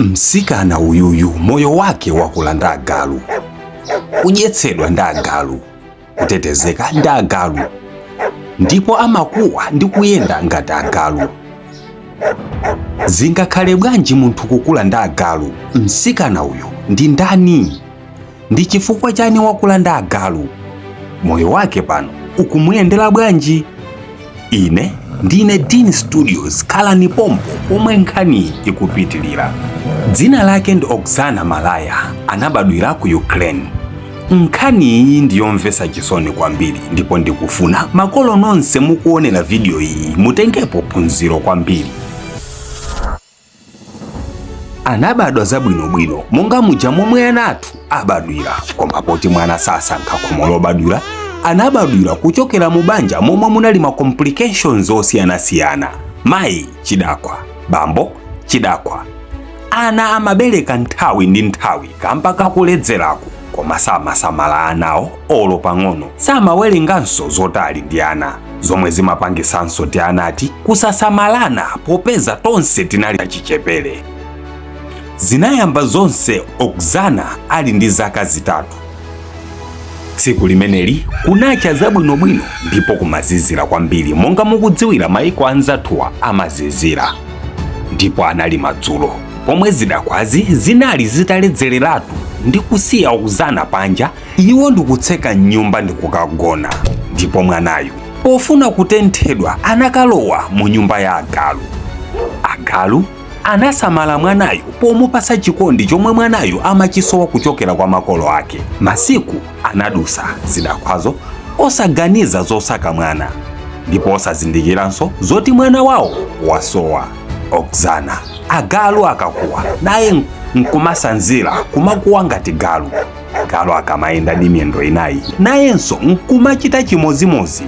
Msikana uyuyu moyo wake wakula ndi agalu, kudyetsedwa ndi agalu, kutetezeka ndi agalu, ndipo amakuwa ndi kuyenda ngati agalu. Zingakhale bwanji munthu kukula ndi agalu? Msikana uyu ndi ndani? Ndi chifukwa chani wakula ndi agalu? Moyo wake pano ukumuyendera bwanji? Ine ndine Dean Studios, khalani pompo pomwe nkhani ikupitilira. Dzina lake ndi Oksana Malaya, anabadwira ku Ukraine. Nkhani iyi ndiyomvetsa chisoni kwambiri ndipo ndikufuna makolo nonse mukuonera video iyi mutengepo phunziro kwambiri. Anabadwa zabwinobwino monga muja momwe ana athu abadwira, koma poti mwana sasankha khomo lobadwira, anabadwira kuchokera mu banja momwe munali ma complications osiyanasiyana. Mayi chidakwa, bambo chidakwa. Ana amabereka nthawi ndi nthawi kamba kakuledzeraku, koma samasamala anawo olo pang'ono. Samawerenganso zoti ali ndi ana, zomwe zimapangisanso ti anati kusasamalana popeza tonse tinali achichepere. Zinayamba zonse Oksana ali ndi zaka 3. Tsiku limeneli kunacha zabwinobwino ndipo kumazizira kwambiri monga mukudziwira maiko anzathuwa amazizira. Ndipo anali madzulo pomwe zidakwazi zinali zitaledzereratu ndi kusiya Oksana panja, iwo ndikutseka mnyumba ndikukagona. Ndipo mwanayu pofuna kutenthedwa anakalowa mu nyumba ya agalu. Agalu anasamala mwanayu pomupasa chikondi chomwe mwanayu amachisowa kuchokera kwa makolo ake. Masiku anadusa zidakwazo osaganiza zosaka mwana ndipo osazindikiranso zoti mwana wawo wasowa. Oksana agalu akakuwa naye nkumasanzira kumakuwa ngati galu. Galu akamayenda ndi miyendo inayi nayenso nkumachita chimozimozi.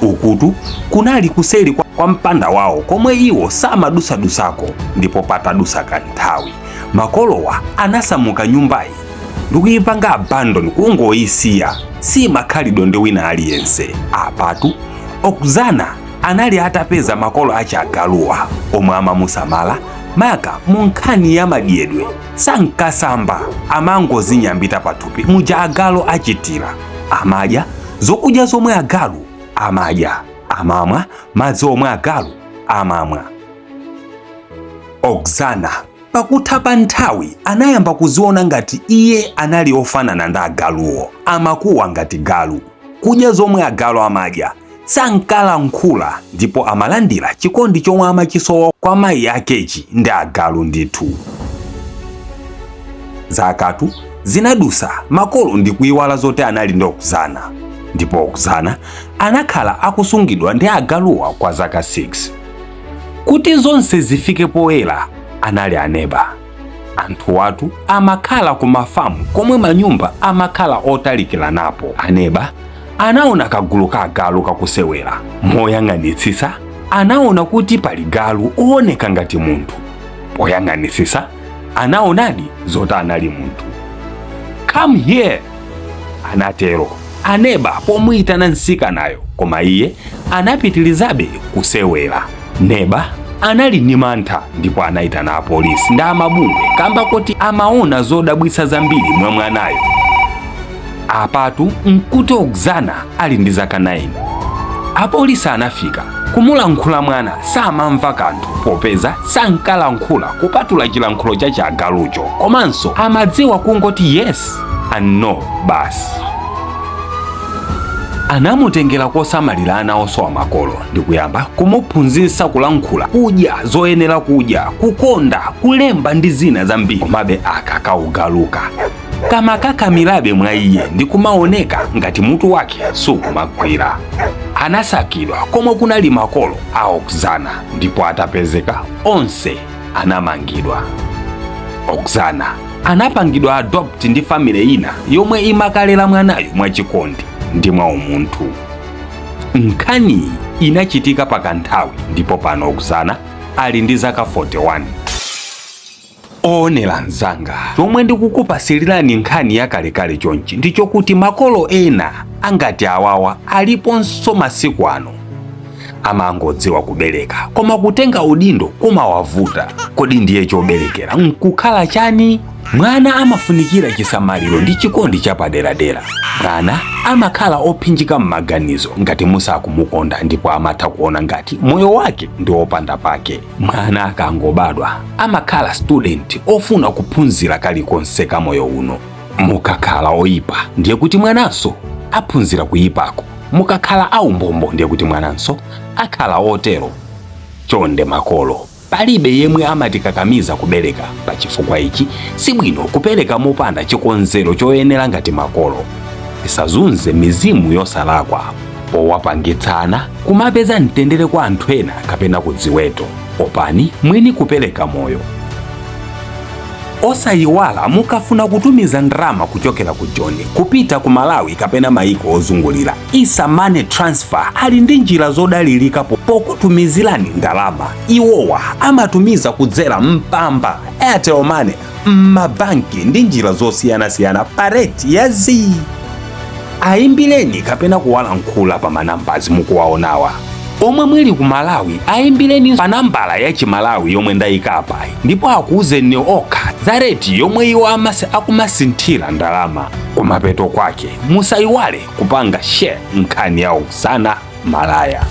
Ukutu kunali kuseri kwa mpanda wawo komwe iwo samadusadusako, ndipo patadusa kanthawi makolowa anasamuka nyumbayi ndikuyipanga abandon, kungoyisiya, simakhalidwa ndi wina aliyense. Apatu Oksana anali atapeza makolo ache agaluwa omwe amamusamala maka mu nkhani ya madyedwe. Sankasamba, amangozinyambita pathupi muja agalu achitira. Amadya zokudya zomwe agalu amadya, amamwa madzi omwe agalu amamwa. Oksana pakutha pa nthawi anayamba kuziona ngati iye anali ofanana ndi agaluwo. Amakuwa ngati galu, kudya zomwe agalu amadya, sankalankhula ndipo amalandira chikondi chomwe amachisowa kwa mayi akechi ndi agalu ndithu. Zakatu zinadusa makolo ndikuiwala zoti anali ndi Oksana, ndipo Oksana anakhala akusungidwa ndi agaluwa kwa zaka 6. Kuti zonse zifike poyera anali aneba. Anthu watu amakhala ku mafamu komwe manyumba amakhala otalikiranapo. Aneba anaona kagulu ka agalu kakusewera. Moyang'anitsitsa anaona kuti pali galu ooneka ngati munthu. Poyang'anitsitsa anaonadi zoti anali munthu. "Come here," anatero aneba pomuyitana msikanayo, koma iye anapitilizabe kusewera. Neba anali ndi mantha ndipo anayitana apolisi ndi amabungwe kamba kuti amaona zodabwitsa zambiri mwa mwanayo. Apatu nkuti Oksana ali ndi zaka 9. Apolisi anafika kumulankhula mwana samamva kanthu popeza sankalankhula kupatula chilankhulo cha chiagalucho, komanso amadziwa kungoti yes and no basi. Anamutengera kosamalira ana osowa makolo ndikuyamba kumuphunzitsa kulankhula, kudya zoyenera kudya, kukonda, kulemba ndi zina zambiri. Komabe aka kaugaluka kamakakamirabe mwa iye ndi kumaoneka ngati mutu wake sukumagwira. Anasakidwa komwe kunali makolo a Oksana ndipo atapezeka onse anamangidwa. Oksana anapangidwa adopt ndi family ina yomwe imakalera mwanayo mwachikondi ndi mwa umunthu. Nkhaniyi inachitika pakanthawi ndipo pano Oksana ali ndi zaka 41. Oonera mzanga, chomwe ndikukupasilirani nkhani yakalekale chonchi ndichokuti makolo ena angati awawa aliponso masiku ano. Amangodziwa kubereka, koma kutenga udindo kumawavuta. Kodi ndiye choberekera nkukhala chani? Mwana amafunikira chisamaliro ndi chikondi chapaderadera. Mwana amakhala ophinjika m'maganizo ngati musakumukonda, ndipo amatha kuona ngati moyo wake ndi wopanda pake. Mwana akangobadwa amakhala student ofuna kuphunzira kalikonse ka moyo uno. Mukakhala oyipa, ndiye kuti mwananso aphunzira kuyipako. Mukakhala aumbombo, ndiye kuti mwananso akhala otero. Chonde makolo, palibe yemwe amatikakamiza kubereka. Pa chifukwa ichi, sibwino kupereka mopanda chikonzero choyenera. Ngati makolo, tisazunze mizimu yosalakwa powapangitsana kumapeza mtendere kwa anthu ena kapena kudziweto. Opani mwini kupereka moyo. Osayiwala, mukafuna kutumiza ndalama kuchokera ku Joni kupita ku Malawi kapena maiko ozungulira, Isa Money Transfer ali ndi njira zodalirika pokutumizirani ndalama. Iwowa amatumiza kudzera Mpamba, Airtel Money, m'mabanki ndi njira zosiyanasiyana pa rate ya zii. Ayimbireni kapena kuwalankhula pa manambazi mukuwaonawa. Omwe muli ku Malawi, ayimbireni pa nambala ya Chimalawi yomwe ndayikapa, ndipo akuwuzeni okha za rate yomwe iwo akumasinthira ndalama. Kumapeto kwake, musayiwale kupanga share nkhani ya Oksana Malaya.